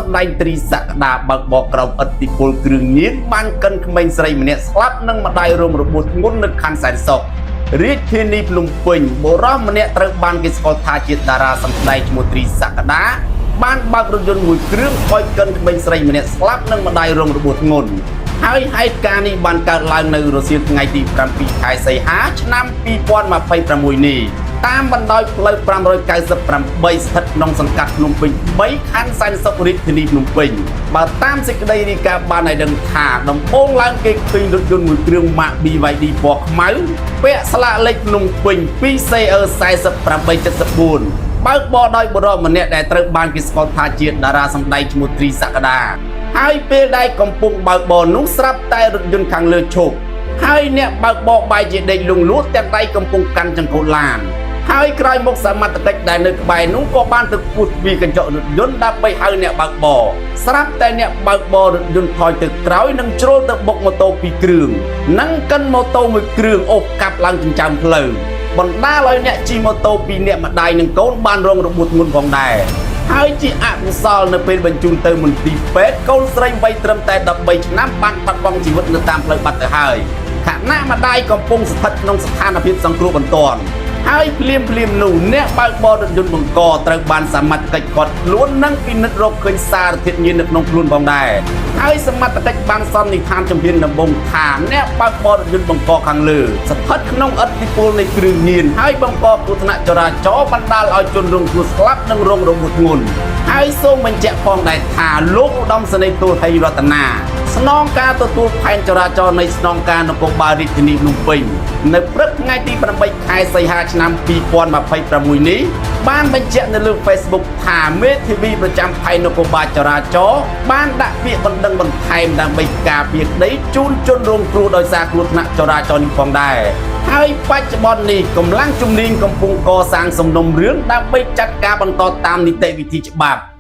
សម្ដែងត្រីសក្តាបើកបរក្រោមឥទ្ធិពលគ្រឿងញៀនបានកិនក្មេងស្រីម្នាក់ស្លាប់និងម្ដាយរងរបួសធ្ងន់នៅខណ្ឌសែនសុខរាជធានីភ្នំពេញបុរសម្នាក់ត្រូវបានគេស្គាល់ថាជាតារាសម្ដែងឈ្មោះត្រីសក្តាបានបើករថយន្តមួយគ្រឿងអោយកិនក្មេងស្រីម្នាក់ស្លាប់និងម្ដាយរងរបួសធ្ងន់ហើយហេតុការណ៍នេះបានកើតឡើងនៅរសៀលថ្ងៃទី7ខែសីហាឆ្នាំ2026នេះតាមបណ្ដោយផ្លូវ598ស្ថិតក្នុងសង្កាត់ភ្នំពេញ3ខណ្ឌសែនសុខរាជធានីភ្នំពេញបើតាមសេចក្តីរាយការណ៍បានឲ្យដឹងថាដំបូងឡើងគេឃើញរថយន្តមួយគ្រឿងម៉ាក BYD ពណ៌ខ្មៅពាក់ស្លាកលេខភ្នំពេញ 2CE 4874បើកបរដោយបុរសម្នាក់ដែលត្រូវបានគេស្គាល់ថាជាតារាសម្ដែងឈ្មោះត្រីសក្តាហើយពេលដែលកំពុងបើកបរនោះស្រាប់តែរថយន្តខាងលើឈប់ហើយអ្នកបើកបរបែរជាដេកលង់លក់ទាំងដៃកំពុងកាន់ចង្កូតឡាន ហើយក្រោយមកសមត្ថកិច្ចដែលនៅក្បែរនោះក៏បានទៅគោះទ្វារកញ្ចក់រថយន្តដើម្បីហៅអ្នកបើកបរស្រាប់តែអ្នកបើកបររថយន្តថយទៅក្រោយនិងជ្រុលទៅបុកម៉ូតូពីរគ្រឿងនិងកិនម៉ូតូមួយគ្រឿងអូសកាប់ឡើងចិញ្ចើមផ្លូវបណ្ដាលឲ្យអ្នកជិះម៉ូតូពីរអ្នកម្ដាយនិងកូនបានរងរបួសធ្ងន់ផងដែរហើយជាអកុសលនៅពេលបញ្ជូនទៅមន្ទីរពេទ្យកូនស្រីវ័យត្រឹមតែ13ឆ្នាំបានបាត់បង់ជីវិតនៅតាមផ្លូវបាត់ទៅហើយខណៈម្ដាយកំពុងស្ថិតក្នុងស្ថានភាពសង្គ្រោះបន្ទាន់ ហើយភ្លាមភ្លាមនោះអ្នកបើកបររថយន្តបង្កត្រូវបានសមត្ថកិច្ចឃាត់ខ្លួននិងពិនិត្យរកឃើញសារធាតុញៀននៅក្នុងខ្លួនផងដែរហើយសមត្ថកិច្ចបានសន្និដ្ឋានជំហានដំបូងថាអ្នកបើកបររថយន្តបង្កខាងលើស្ថិតក្នុងឥទ្ធិពលនៃគ្រឿងញៀនហើយបង្កគ្រោះថ្នាក់ចរាចរណ៍បណ្ដាលឲ្យជនរងគ្រោះស្លាប់និងរងរបួសធ្ងន់ហើយសូមបញ្ជាក់ផងដែរថាលោកឧត្តមសេនីយ៍ទូលហីរតនាស្នងការទទួលផែនចរាចរណ៍នៃស្នងការនគរបាលរាជធានីភ្នំពេញនៅព្រឹកថ្ងៃទី8ខែសីហាឆ្នាំ2026នេះបានបញ្ជាក់នៅលើ Facebook ថាមេធាវីប្រចាំផែននគរបាលចរាចរណ៍បានដាក់ពាក្យបណ្ដឹងបន្ថែមដើម្បីការពារក្តីជូនជនរងគ្រោះដោយសារគ្រោះថ្នាក់ចរាចរណ៍នេះផងដែរហើយបច្ចុប្បន្ននេះកម្លាំងជំនាញកំពុងកសាងសំណុំរឿងដើម្បីចាត់ការបន្តតាមនីតិវិធីច្បាប់។